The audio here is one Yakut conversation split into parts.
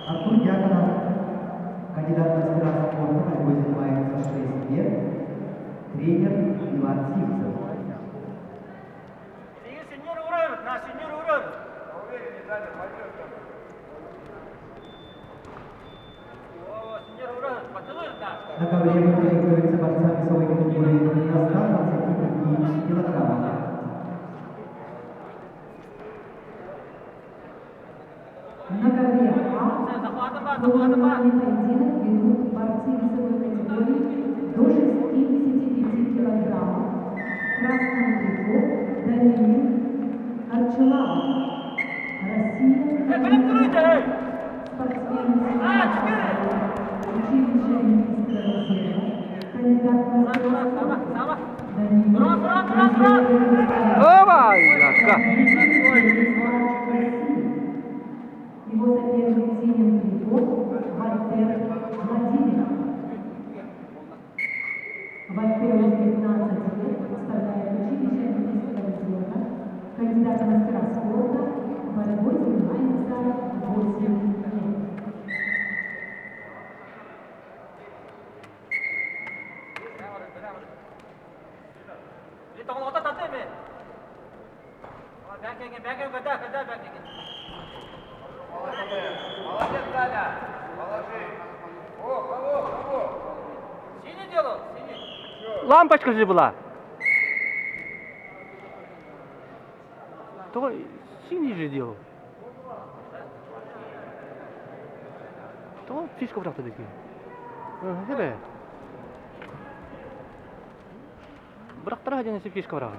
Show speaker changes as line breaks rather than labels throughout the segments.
Артур Дьяконов, кандидат в мастера спорта, борьбой занимается 6 лет, тренер Иван Сивцев. На ковре готовится борца весовой категории до 125 килограммов.
На ковре А полуфинальный поединок ведут борцы весовой категории до 65 килограммов. В красном трико Даниил Арчилавов. Россия. Спортсмен 18 лет. Училище министра резерва. Кандидат в мастера спорта. Даниил
Давай, Яшка!
Его соперник в синем трико Вальтер Владимиров. Вальтеру 19 лет, представляет училище Олимпийского резерва, кандидат в мастера спорта, борьбой занимается 8 лет.
Молодец, Саня! Положи! О, кого, кого?
Синий делал, синий.
Лампочка же была. То синий же делал. То фишка бырахта дии. Хебе. Бырахтара диэн фишка быраҕын.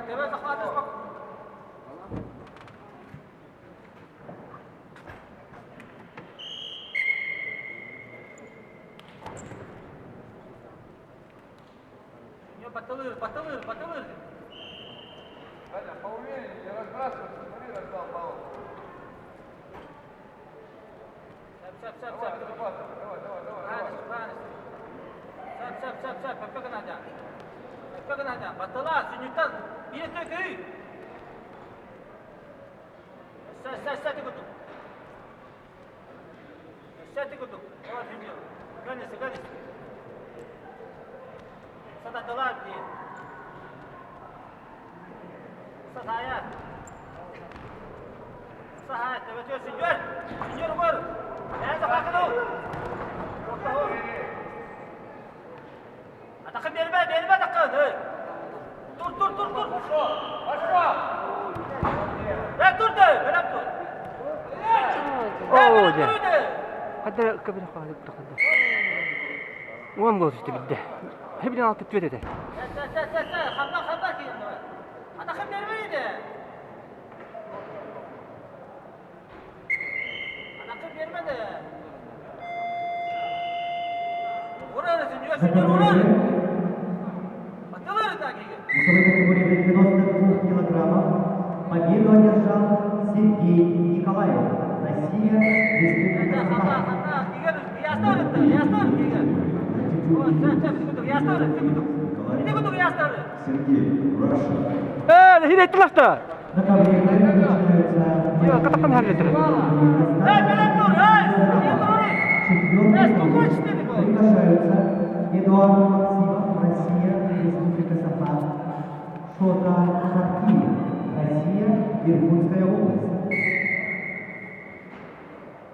Давай захватывай спокойно. Батылыр, батылыр, батылыр.
Саня, поувереннее, не разбрасывайся, смотри, раздал баллов.
Сөп, сөп,
Давай,
сөп.
зарабатывай, давай, давай, давай, давай.
Сөп, сөп, сөп, сөп, өппө гына. Өппө гына. Батыла, сүнньүттэн биир төкүй. Сэ, сэ, сэ, тигуту. Сэ, тигуту. Давай, сүнньү. Гонись, гонись. Сататылар дии. Сатая. Сахая, төбөтүө сүнньүөр. Сүнньүөр угар. Бэйэ хакыну. Атахын биэримэ, биэримэ атахын. Эй. Тур, тур, тур, тур.
Пошел, пошел!
Эй, тур дии, бэлэм тур.
Оо,
Эй,
дьэ.
бэлэм тур дии.
Хадда кабина хадда хадда. Уон буол түстэ бидде. Хебиден алты түөт этэ.
Сэ, сэ, сэ, сэ, ханна, ханна киин давай. Атахын биэримэ дии. Атахын биэримэ дии. Урар, сүнньүөр, сүнньүөр, урар. Батылар да киги.
Весовой категории до 92 килограммов победу одержал Сергей Николаев. Россия, Республика
Ханна,
Саха.
ханна, киген, ястар, ястар киген. О, сэ, сэ, ястар, тигуту. Ястар.
Сергей, Russia.
Ээ, хире тылашта.
На ковре начинаются
Я катахан хәллетер.
Эй, бэлэм тур, эй,
Четвертый
Эй, спокойно,
раунд. Приглашаются Эдуард Максимов, Россия, Республика Саха, Шота Хартиев, Россия, Иркутская область.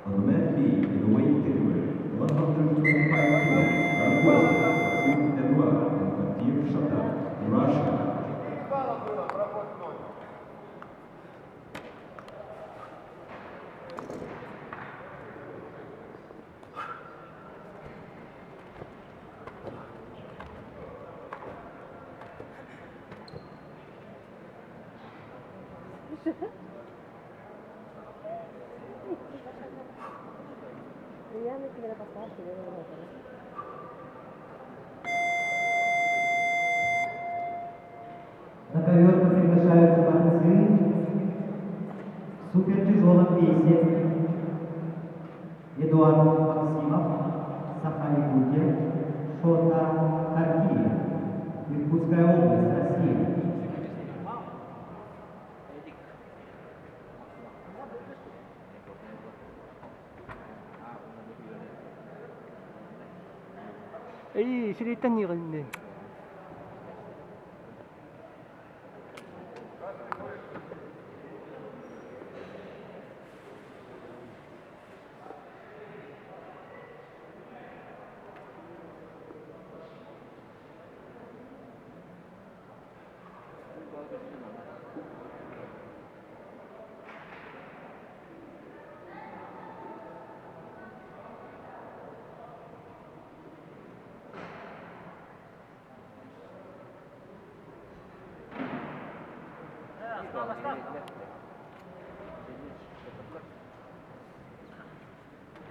On the mat B, in the weight category, 125 kilos, requested Maxim Edouard and Kadir Shata, Russia.
4 балла было, проход ноль.
Приятно тебе на поставке,
супертяжелом весе Эдуард Максимов, Саха-Якутия, Шота Каргиев, Иркутская область, Россия.
Эй, сириттэн ньыгыннын.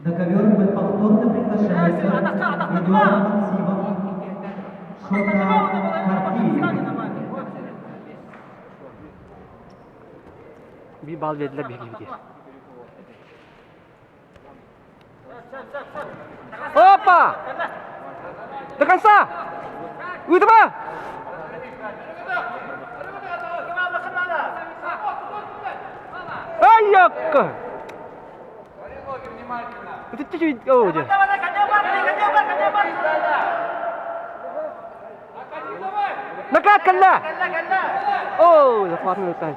На ковер повторно приглашается Эдуард Максимов, Шота Карпиев.
Биир баал биэрдилэр биһиги Опа! До конца! Ыытыма! Ай, Это чуть-чуть... О, где? Накат кэллэ! О, захватный танец.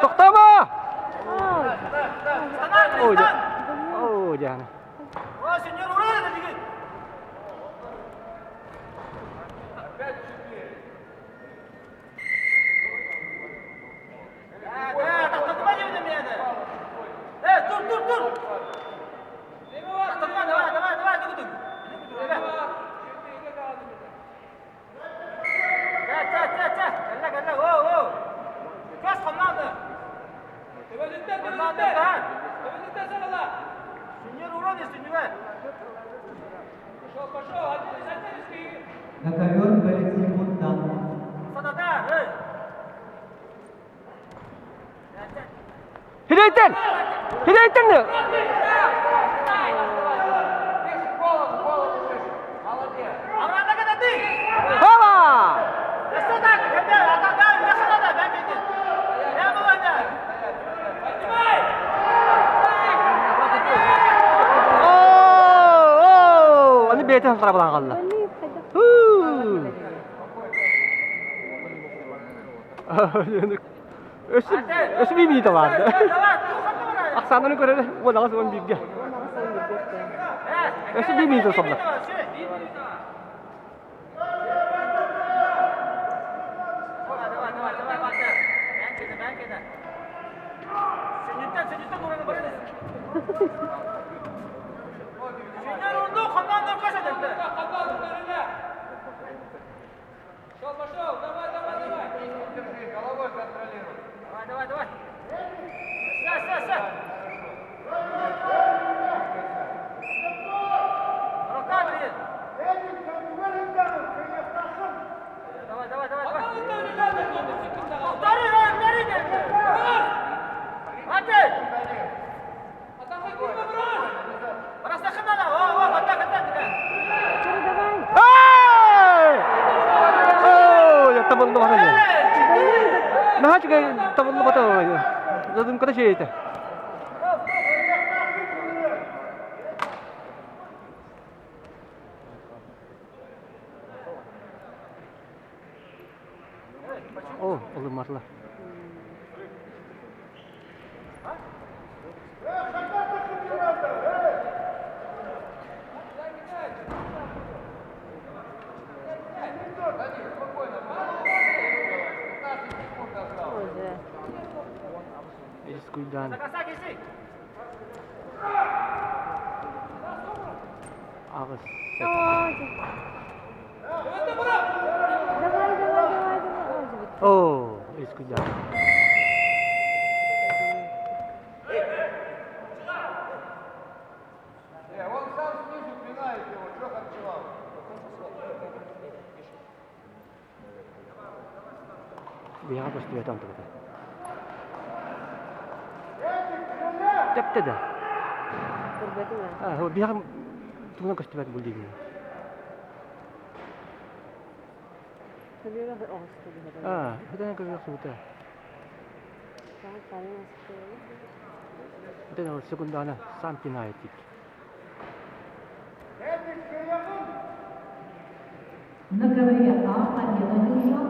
Тохтомо! Оо, Диана.
На ковер балет-секундант.
Хилейтен! Хилейтен! Хава! Оо, аны бэйэтин харабылаан хаалла. Өссө өссө биир баар. Ахсаанын көрөр 18 11-ге. Өссө биир минута собла. Наһаа үчүгэй табыллыбата задумката шиэйте. О, ылымматылар. Элискуйдаан. Аҕыс, сэттэ.
Давай, давай, давай, давай.
Оо, искудяк.
Он сам снизу пинает его, что харчевал?
Биһиэхэ көстүбэтэ онтуката. Тэптэ да.
Көрбөтүм ээ.
Аа, биһиэхэ тугунан көстүбэт бу диигин.
Көбүөрэ оҕусту биһиэхэ.
Аа, хытан көбүөх субута. Это секундана сам пинает тик.
На ковре А победу одержал